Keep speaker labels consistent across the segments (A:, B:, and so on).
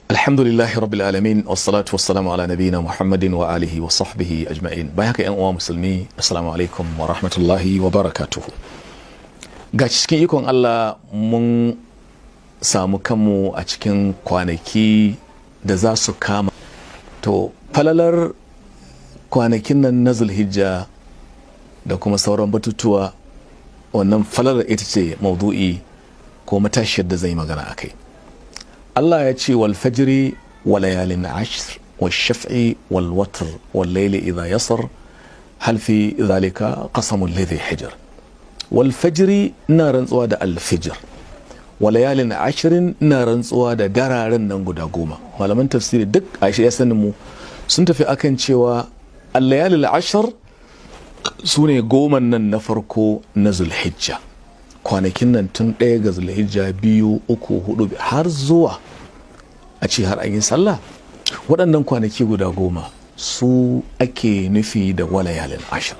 A: Alhamdulillahi rabbil alamin, wassalatu wassalamu ala nabiyina Muhammadin wa alihi wa sahbihi ajma'in. Bayan haka, yan uwa musulmi, assalamu alaikum wa rahmatullahi wa barakatuhu. Ga cikin ikon Allah mun samu kanmu a cikin kwanaki da za su kama. To, falalar kwanakin nan na Zulhijja da kuma sauran batutuwa, wannan falalar ita ce maudu'i ko matashiyar da zai magana a kai. Allah ya ce: "Wal fajri wa layalin ashr wal shaf'i wal watr wal layli idha yasr, hal fi dhalika qasamul lidhi hijr." Wal fajri, ina rantsuwa da al fajr, wa layalin ashrin, ina rantsuwa da dararen nan guda 10. Malaman tafsiri duk a shi ya sanin mu sun tafi akan cewa al layalil ashr su ne 10n nan na farko na Zulhijja, kwanakin nan tun 1 ga Zulhijja, 2, 3, 4, har zuwa a ce har an yi sallah. Waɗannan kwanaki guda 10 su ake nufi da walayalin ashir.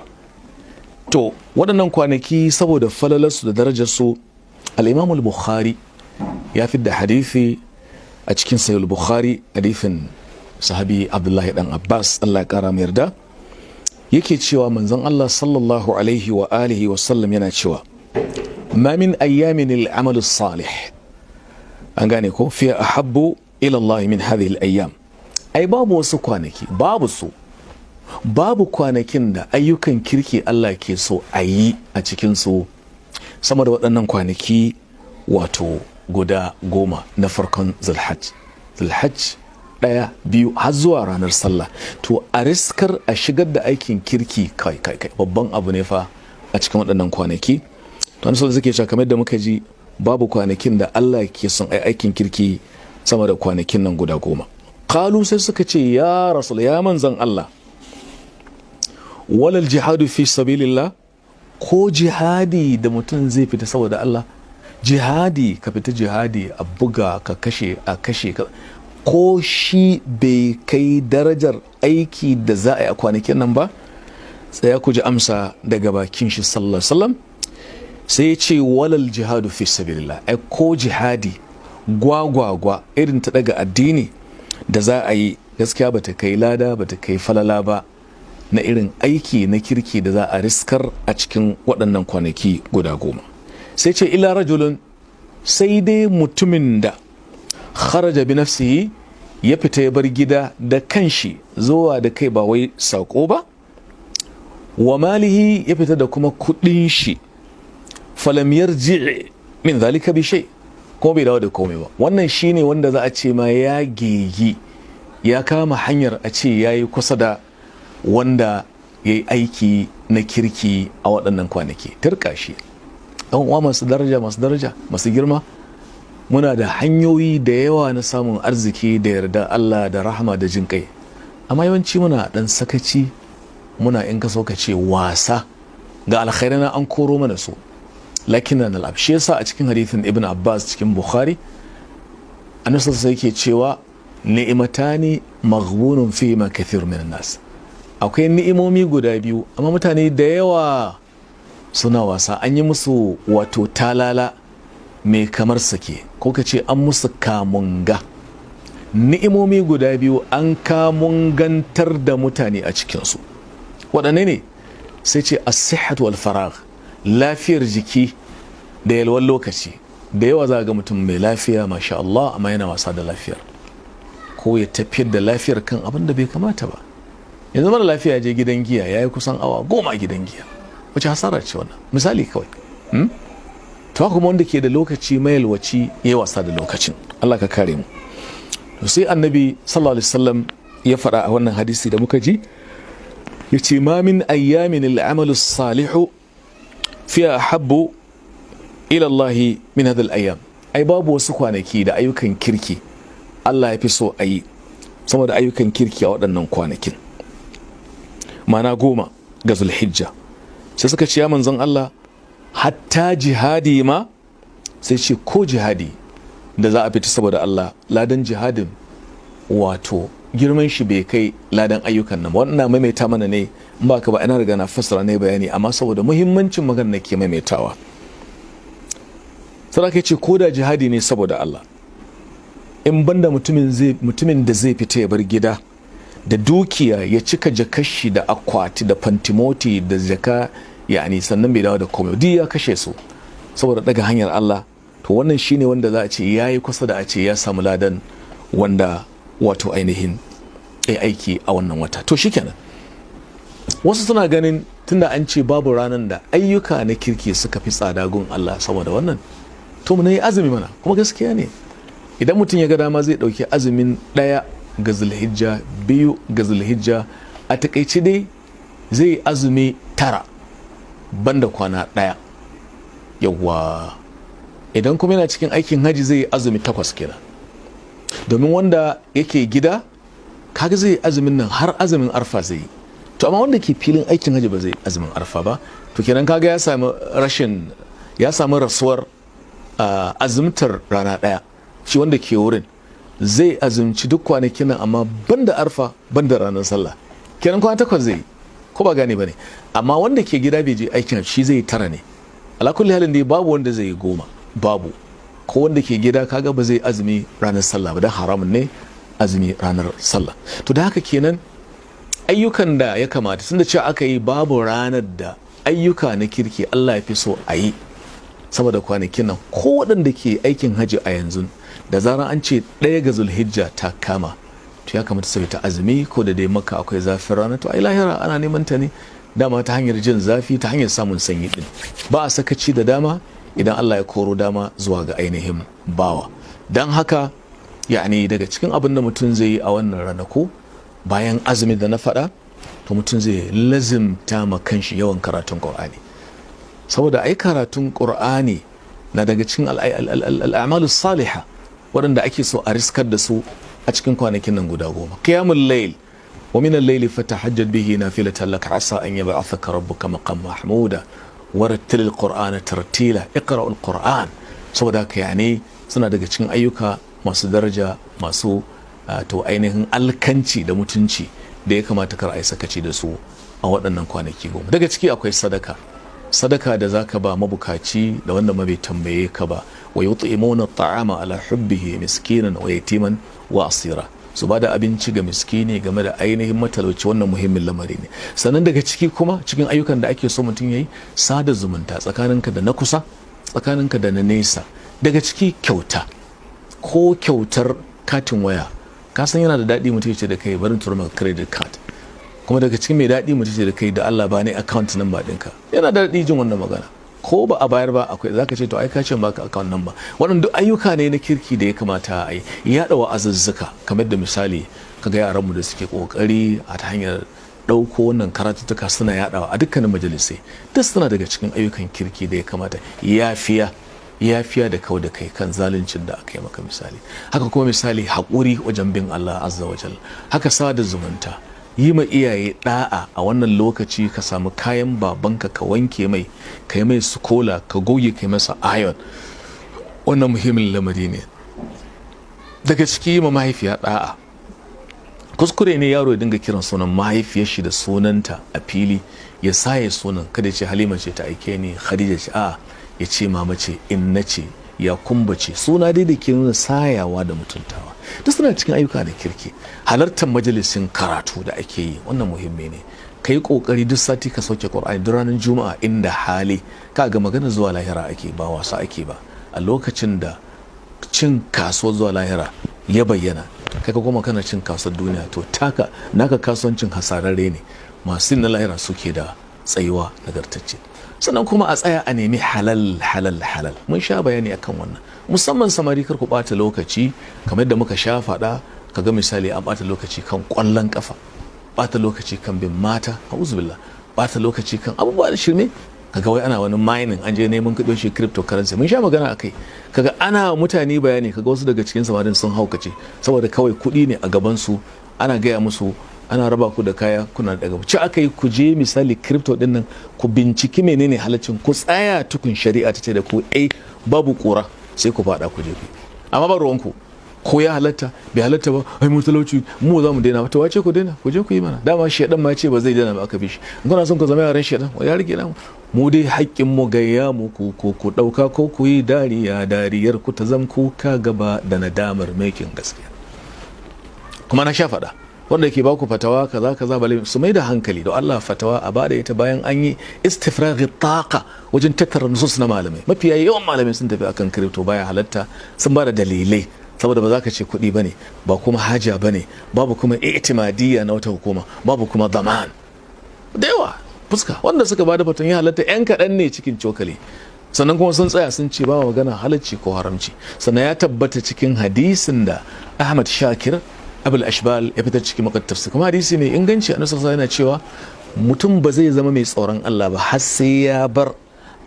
A: To, waɗannan kwanaki, saboda falalarsu da darajarsu, al-Imam al-Bukhari ya da hadithi a cikin Sahih Bukhari, hadithin sahabi Abdullahi dan Abbas, Allah ya kara mai yarda, yake cewa manzon Allah sallallahu alaihi wa alihi wa sallam yana cewa: "Ma min ayyamin al-amal salih," an gane ko, "fi ahabbu ila Allah min hadhihi al-ayyam." Ai babu wasu kwanaki, babu su, babu kwanakin da ayyukan kirki Allah ke so a yi a cikin su sama da waɗannan kwanaki, wato guda 10 na farkon Zulhajj, Zulhajj 1, 2, har zuwa ranar sallah. To, a riskar a shigar da aikin kirki, kai kai kai, babban abu ne fa a cikin waɗannan kwanaki. To, an suke cewa, kamar da muka ji, babu kwanakin da Allah ke son ai aikin kirki sama da kwanakin nan guda 10. Qalu, sai suka ce: "Ya rasul, ya manzon Allah, walal jihadu fi sabilillah?" Ko jihadi da mutum zai fita saboda Allah, jihadi, ka fita jihadi, a buga, ka kashe, a kashe ka, ko shi bai kai darajar aiki da za a yi a kwanakin nan ba? Tsaya ku ji amsa daga bakin shi sallallahu alaihi wasallam. Sai ya ce: "Walal jihadu fi sabilillah." Ai ko jihadi gwagwagwa irin ta daga addini da za a yi, gaskiya bata kai lada, bata kai falala ba na irin aiki na kirki da za a riskar a cikin waɗannan kwanaki guda 10. Sai ce: "Illa rajulun," sai dai mutumin da "kharaja bi nafsihi," ya fita ya bar gida da kanshi, zuwa da kai, ba wai sako ba, "wa malihi," ya fita da kuma kudin shi, "falam yarji min zalika bi shay," kuma bai dawo da komai ba. Wannan shine wanda za a ce ma ya gegi, ya kama hanyar a ce yayi kusa da wanda ya yi aiki na kirki a waɗannan kwanaki. Turka shi. Ɗan uwa masu daraja, masu daraja, masu girma, muna da hanyoyi da yawa na samun arziki da yarda Allah da rahama da jin kai, amma yawanci muna ɗan sakaci, muna, in ka so ka ce, wasa. Ga alkhairai an koro mana su, lakin na shi yasa a cikin hadithin Ibn Abbas cikin Bukhari, annabi sai yake cewa: "Ni'matani maghbunun fi ma kathir min nas." Akwai ni'imomi guda biyu, amma mutane da yawa suna wasa, an yi musu wato talala mai kamar sake, ko ka ce an musu kamunga. Ni'imomi guda biyu an kamungantar da mutane a cikinsu. Waɗanne ne? Sai ce: "As-sihhatu wal faragh," lafiyar jiki da yalwar lokaci. Da yawa za ga mutum mai lafiya, masha Allah, amma yana wasa da lafiyar, ko ya tafiyar da lafiyar kan abin da bai kamata ba. Yanzu mara lafiya je gidan giya, ya yi kusan awa 10 a gidan giya. Wace hasara ce wannan? Misali kawai. To, kuma wanda ke da lokaci mai yalwaci ya yi wasa da lokacin. Allah ka kare mu. To, sai Annabi sallallahu alaihi wasallam ya faɗa a wannan hadisi da muka ji, ya ce: "Ma min ayyamin al'amalu salihu fiha ahabbu ila Allah min hadhihi al-ayyam." Ai babu wasu kwanaki da ayyukan kirki Allah ya fi so a yi sama da ayyukan kirki a waɗannan kwanakin, mana 10 ga Zulhijja. Sai suka ce: "Ya manzon Allah, hatta jihadi ma?" Sai ce: "Ko jihadi da za a fita saboda Allah, ladan jihadin, wato girman shi bai kai ladan ayyukan nan." Wannan maimaita mana ne, in ba ka ba ina riga na fassara ne bayani, amma saboda muhimmancin magana nake maimaitawa. Saraka ce ko da jihadi ne saboda Allah. In banda mutumin da zai fita ya bar gida da dukiya, ya cika jakashi da akwati da fantimoti da jaka, yani sannan bai dawo da komai, duk ya kashe su saboda daga hanyar Allah, to wannan shine wanda za a ce ya yi kusa da a ce ya samu ladan wanda wato ainihin ya aiki a wannan wata. To shikenan, wasu suna ganin tunda an ce babu ranar da ayyuka na kirki suka fi tsada gun Allah saboda wannan, to mu yi azumi mana. Kuma gaskiya ne, idan mutum ya ga dama zai ɗauki azumin 1 ga Zulhijja, 2 ga Zulhijja, a takaice dai zai azumi 9 banda kwana 1. Yawwa, idan kuma yana cikin aikin haji zai azumi 8 kenan, domin wanda yake gida kaga zai azumin nan har azumin Arfa zai yi. To amma wanda ke filin aikin haji ba zai azumin Arfa ba. To kenan kaga ya sami rashin, ya sami rasuwar azumtar rana 1. Shi wanda ke wurin zai azumci duk kwanakin nan, amma banda Arfa, banda ranar sallah. Kenan kwana 8 zai yi, ko ba gane ba ne? Amma wanda ke gida bai je aikin, shi zai 9 ne. Ala kulli halin dai babu wanda zai yi 10, babu. Ko wanda ke gida kaga ba zai azumi ranar sallah ba, dan haramun ne azumi ranar sallah. To da haka kenan ayyukan da ya kamata, tunda cewa aka yi babu ranar da ayyuka na kirki Allah ya fi so a yi saboda kwanakin nan, ko waɗanda ke aikin haji a yanzu, da zarar an ce 1 ga Zulhijja ta kama, to ya kamata sai ta azumi. Ko da dai Maka akwai zafin rana, to ai lahira ana neman ta ne dama ta hanyar jin zafi, ta hanyar samun sanyi din. Ba a sakaci da dama idan Allah ya koro dama zuwa ga ainihin bawa. Don haka yani daga cikin abin da mutum zai yi a wannan ranaku bayan azumi da na faɗa, to mutum zai lazimta ma kanshi yawan karatun Qur'ani, saboda ai karatun Qur'ani na daga cikin al'amalu saliha waɗanda ake so a riskar da su a cikin kwanakin nan guda 10. Qiyamul layl: wa min al-layli fatahajjad bihi nafilatan laka asa an yab'athaka rabbuka maqam mahmuda, warattil al-qur'ana tartila, iqra al-qur'an. Saboda haka yani suna daga cikin ayyuka masu daraja, masu to ainihin alkanci da mutunci da ya kamata kar a yi sakaci da su a waɗannan kwanaki 10. Daga ciki akwai sadaka, sadaka da zaka ba mabukaci da wanda ma bai tambaye ka ba. Wa yut'imuna at'ama ala hubbihi miskinan wa yatiman wa asira, su ba da abinci ga miskini, game da ainihin matalauci. Wannan muhimmin lamari ne. Sannan daga ciki kuma, cikin ayyukan da ake so mutum yayi, sada zumunta tsakaninka da na kusa, tsakaninka da na nesa. Daga ciki kyauta, ko kyautar katin waya. Ka san yana da daɗi mutum ya ce da kai, "Barin turo maka credit card." Kuma daga cikin mai daɗi, mutum ce da kai, "Da Allah ba ni account number ɗinka." Yana da daɗi jin wannan magana. Ko ba a bayar ba, akwai zaka ce, "To ai ka ce baka account number." Wannan duk ayyuka ne na kirki da ya kamata a yi. Yaɗa wa'azuzzuka, kamar da misali kaga yaranmu da suke kokari a ta hanyar ɗauko wannan karatuttuka suna yaɗawa a dukkanin majalisai, duk suna daga cikin ayyukan kirki da ya kamata. Yafiya, yafiya da kau da kai kan zaluncin da aka yi maka misali. Haka kuma misali haƙuri wajen bin Allah azza wa jal. Haka sada zumunta, yi ma iyaye da'a. A wannan lokaci ka samu kayan babanka ka wanke mai, ka yi mai sukola, ka goge, ka yi masa iron. Wannan muhimmin lamari ne. Daga ciki yi ma mahaifiya da'a. Kuskure ne yaro ya dinga kiran sunan mahaifiyar shi da sunanta a fili, ya saye sunan. Kada ya ce Halima ce ta aike ni, Khadija ce. A ya ce mama ce, inna ce, ya kumbace, suna dai da ke nuna sayawa da mutuntawa. Duk suna cikin ayyuka da kirki. Halartar majalisin karatu da ake yi, wannan muhimmi ne. Ka yi kokari duk sati ka sauke Qur'ani, duk ranar Juma'a inda hali. Ka ga magana zuwa lahira ake, ba wasa ake ba. A lokacin da cin kasuwar zuwa lahira ya bayyana, kai ka kuma kana cin kasuwar duniya, to taka naka kasuwancin hasararre ne. Masu na lahira suke da tsayuwa nagartacce. Sannan kuma a tsaya a nemi halal, halal, halal. Mun sha bayani akan wannan. Musamman samari, kar ku ɓata lokaci kamar yadda muka sha faɗa. Kaga misali an ɓata lokaci kan ƙwallon ƙafa, ɓata lokaci kan bin mata, billah, ɓata lokaci kan abubuwa da shirme. Kaga wai ana wani mining, an je neman kuɗin shi, cryptocurrency. Mun sha magana akai. Kaga ana mutane bayani, kaga wasu daga cikin samarin sun haukace saboda kawai kuɗi ne a gaban su. Ana gaya musu ana raba ku da kaya, kuna daga ci aka yi. Ku je misali crypto din nan, ku binciki menene halaccin, ku tsaya tukun shari'a ta ce da ku ai babu kura, sai ku faɗa ku je ku. Amma ba ruwanku. Ko ya halatta bai halatta ba, ai mu talauci mu za mu daina ba. To wace ku daina? Ku je ku yi mana. Dama shedan ma ce ba zai daina ba, aka bi shi. In kuna son ku zama yaran shedan, ya rige namu. Mu dai haƙƙin mu gayya mu ku ku ku ɗauka ko ku yi dariya, dariyar ku ta zam kuka gaba da nadamar making gaskiya. Kuma na sha faɗa, wanda ke baku fatawa kaza kaza bale su mai da hankali da Allah. Fatawa a bada ita bayan an yi istifraghi taqa wajen tattara nusus na malamai. Mafiya yawan malamai sun tafi akan crypto baya halatta, sun bada dalilai, saboda ba za ka ce kuɗi bane ba, kuma haja bane, babu kuma i'timadiyya na wata hukuma, babu kuma zaman da yawa fuska. Wanda suka bada fatan ya halatta yan kaɗan ne cikin cokali. Sannan kuma sun tsaya sun ce ba magana halacci ko haramci. Sannan ya tabbata cikin hadisin da Ahmad Shakir Abul Ashbal ya fitar cikin tafsir, kuma hadisi mai inganci, Annabi sallallahu yana cewa mutum ba zai zama mai tsoron Allah ba har sai ya bar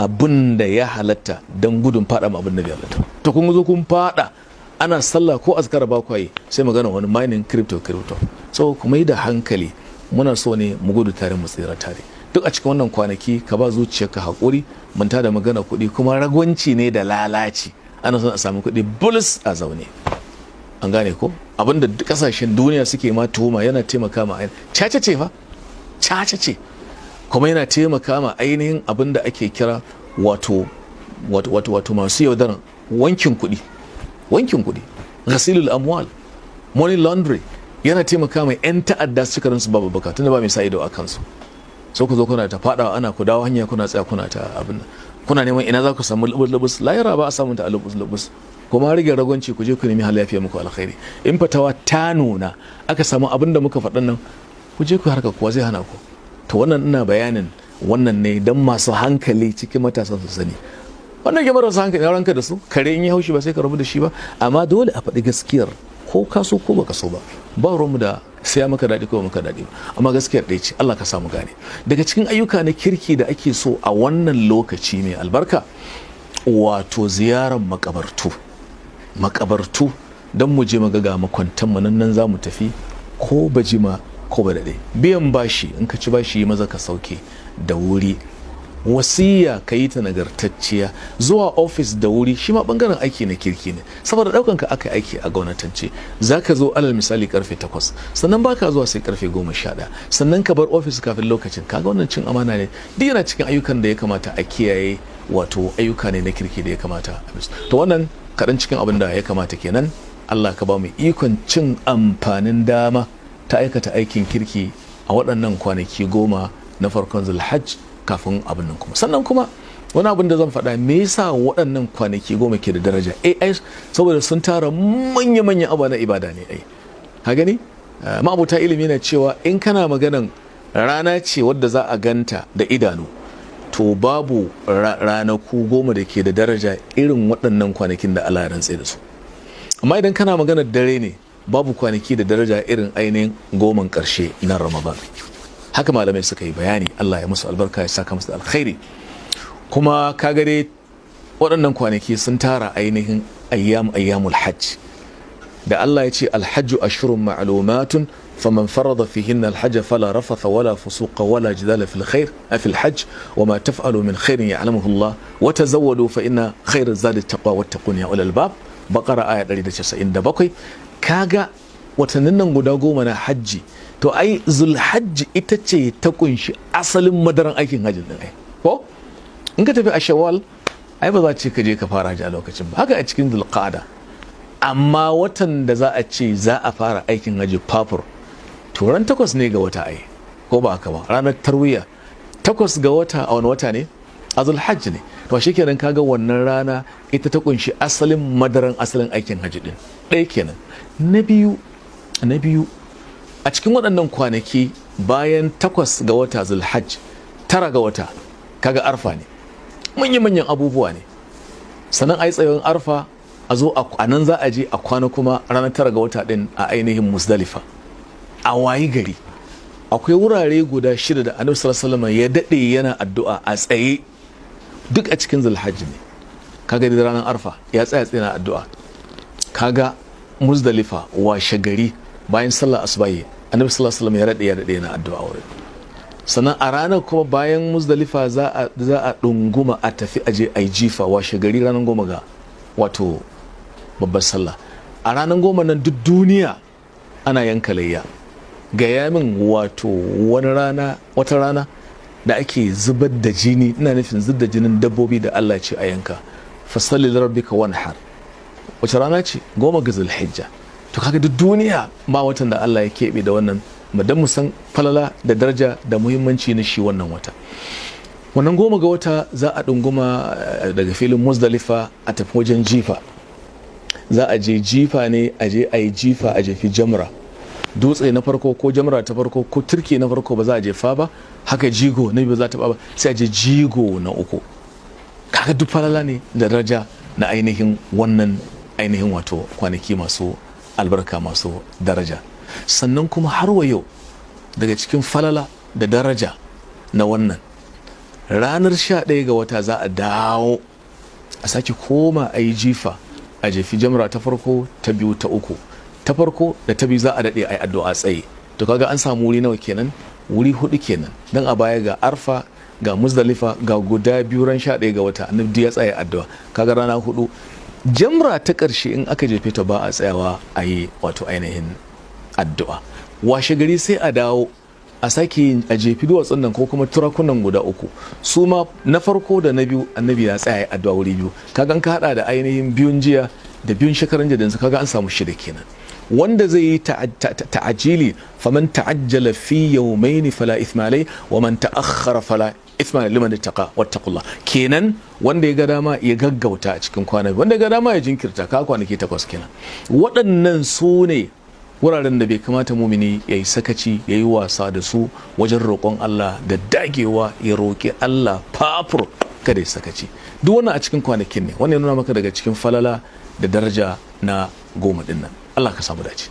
A: abin da ya halatta don gudun fada ma abin da bai halatta. To kun zo kun fada, ana sallah ko azkar ba kwaye, sai magana wani mining crypto crypto. So ku mai da hankali, muna so ne mu gudu tare mu tsira tare. Duk a cikin wannan kwanaki ka ba zuciyarka haƙuri, manta da magana kuɗi, kuma ragwanci ne da lalaci ana son a samu kuɗi bulus a zaune. An gane ko? Abinda kasashen duniya suke ma tuhuma, yana taimaka ma caca ce fa, caca ce, kuma yana taimaka ma ainihin abinda ake kira wato masu yaudaran wankin kuɗi, wankin kuɗi, ghasilul amwal, money laundry. Yana taimaka ma 'yan ta'adda su cika su babu baka, tunda ba mai sa ido a kansu. So ku zo kuna ta fadawa, ana ku dawo hanya, kuna tsaya kuna ta abin nan, kuna neman ina za ku samu lubus lubus. Lahira ba a samun ta a lubus lubus. Kuma rage ragwanci, ku je ku nemi lafiya muku alkhairi. In fatawa ta nuna aka samu abin da muka faɗan nan, ku je ku harka, kuwa zai hana ku? To wannan ina bayanin wannan ne don masu hankali cikin matasan su sani. Wannan ke marasa hankali ranka da su, kare in yi haushi ba sai ka rabu da shi ba. Amma dole a faɗi gaskiyar, ko ka so ko baka so ba. Ba ruwanmu da sai maka daɗi ko maka daɗi ba, amma gaskiyar ɗaya ce. Allah ka samu gane. Daga cikin ayyuka na kirki da ake so a wannan lokaci mai albarka, wato ziyarar makabartu, makabartu, don mu je mu ga makwantan mu nan nan za mu tafi, ko ba jima ko ba daɗe. Biyan bashi, in ka ci bashi yi maza ka sauke da wuri. Wasiya ka yi ta nagartacciya. Zuwa ofis da wuri shi ma bangaren aiki na kirki ne, saboda daukan ka aka aiki a gwamnatance, za ka zo alal misali karfe 8, sannan baka zuwa sai karfe 11, sannan ka bar ofis kafin lokacin. Kaga wannan cin amana ne. Duk yana cikin ayyukan da ya kamata a kiyaye, wato ayyuka ne na kirki da ya kamata a bisu. To wannan kaɗan cikin abin da ya kamata kenan. Allah ka ba mu ikon cin amfanin dama ta aikata aikin kirki a waɗannan kwanaki 10 na farkon Zulhajj kafin abin nan kuma. Sannan kuma wani abin da zan faɗa, me yasa waɗannan kwanaki 10 ke da daraja? Ai saboda sun tara manya-manyan abu na ibada ne. Ai ka gani, ma'abuta ilimi na cewa in kana maganan rana ce wadda za a ganta da idanu, to babu ranaku 10 da ke da daraja irin waɗannan kwanakin da Allah ya rantse da su. Amma idan kana maganar dare ne, babu kwanaki da daraja irin ainihin 10n ƙarshe na Ramadan. Haka malamai suka yi bayani, Allah ya musu albarka, ya saka musu da alkhairi. Kuma ka gare waɗannan kwanaki sun tara ainihin ayyamul hajj da Allah ya ce alhajju ashhurun ma'lumatun, faman farada fihinna alhajj fala rafatha wala fusuqa wala jidala fil khair fil hajj, wama taf'alu min khairin ya'lamuhu Allah, wa tazawwadu fa inna khayra zadi taqwa wattaqun ya ulul albab. Baqara aya 197. Kaga watannin nan guda 10 na hajji, to ai Zulhajji ita ce ta kunshi asalin madaran aikin hajjin din. Ai ko in ka tafi a Shawwal, ai ba za ce ka je ka fara hajji a lokacin ba, haka a cikin Zulqa'ada. Amma watan da za a ce za a fara aikin hajji fafur, to ran 8 ne ga wata ai, ko ba haka ba? Ranar Tarwiya, 8 ga wata, a wani wata ne? A Zulhajji ne. To shikenan, kaga wannan rana ita ta kunshi asalin madaran asalin aikin hajji din. Ɗaya kenan. Na biyu, a cikin waɗannan kwanaki bayan 8 ga wata Zulhajj, 9 ga wata kaga Arfa ne. Manya-manyan abubuwa ne. Sannan a yi tsayon Arfa, a zo a nan za a je a kwana kuma ranar 9 ga wata ɗin a ainihin Musdalifa. A wayi gari akwai wurare guda shida da Annabi sallallahu alaihi ya daɗe yana addu'a a tsaye, duk a cikin Zulhajji ne. Kaga da ranar Arfa ya tsaya tsaye na addu'a. Kaga Muzdalifa washe gari bayan sallar asubahi, Annabi sallallahu alaihi wasallam ya daɗe yana addu'a wurin. Sannan a ranar kuma bayan Muzdalifa za a ɗunguma a tafi aje a yi jifa washe gari ranar 10 ga wato babbar sallah. A ranar 10 nan duk duniya ana yanka layya. Gaya min wato wani rana, wata rana da ake zubar da jini, ina nufin zubar da jinin dabbobi da Allah ce a yanka, fasalli lirabbika wanhar. Wace rana ce? 10 ga Zulhijja. To kaga duk duniya ba watan da Allah ya keɓe da wannan, dan mu san falala da daraja da muhimmanci na shi wannan wata. Wannan 10 ga wata za a ɗunguma daga filin Muzdalifa a tafi wajen jifa. Za a je jifa ne, a je a yi jifa, a jefi jamra, dutse na farko ko jamra ta farko ko turke na farko ba za a jefa ba, haka jigo na biyu ba za ta ba, sai a je jigo na uku. Kaga duk falala ne da daraja na ainihin wannan ainihin wato kwanaki masu albarka, masu daraja. Sannan kuma har wa yau daga cikin falala da daraja na wannan ranar 11 ga wata, za a dawo a sake koma a yi jifa, a jefi jamra ta farko, ta biyu, ta uku. Ta farko da ta biyu za a daɗe a yi addu'a tsaye. To kaga an samu wuri nawa kenan? Wuri hudu kenan, dan a baya ga Arfa, ga Muzdalifa, ga guda biyu ran 11 ga wata, annabi ya tsaya addu'a. Kaga rana hudu. Jamra ta ƙarshe in aka jefe ta ba a tsayawa a yi wato ainihin addu'a. Washe gari sai a dawo a sake yin a jefi duwatsun nan ko kuma turakunan guda uku. Su ma na farko da na biyu annabi ya tsaya addu'a, wuri biyu. Kaga ka hada da ainihin biyun jiya da biyun shekaran jiya da kaga an samu shida kenan. Wanda zai yi ta'ajili, faman ta'ajjala fi yawmayn fala ithma alayhi wa man ta'akhkhara fala ithma liman ittaqa, wattaqullah. Kenan wanda ya ga dama ya gaggauta a cikin kwana, wanda ya ga dama ya jinkirta, ka kwanaki 8 kenan. Waɗannan su ne wuraren da bai kamata mumini ya yi sakaci, ya yi wasa da su wajen roƙon Allah da dagewa, ya roƙi Allah fafur, kada ya sakaci. Duk wannan a cikin kwanakin ne. Wannan ya nuna maka daga cikin falala da daraja na 10 ɗin nan. Allah ka samu dace.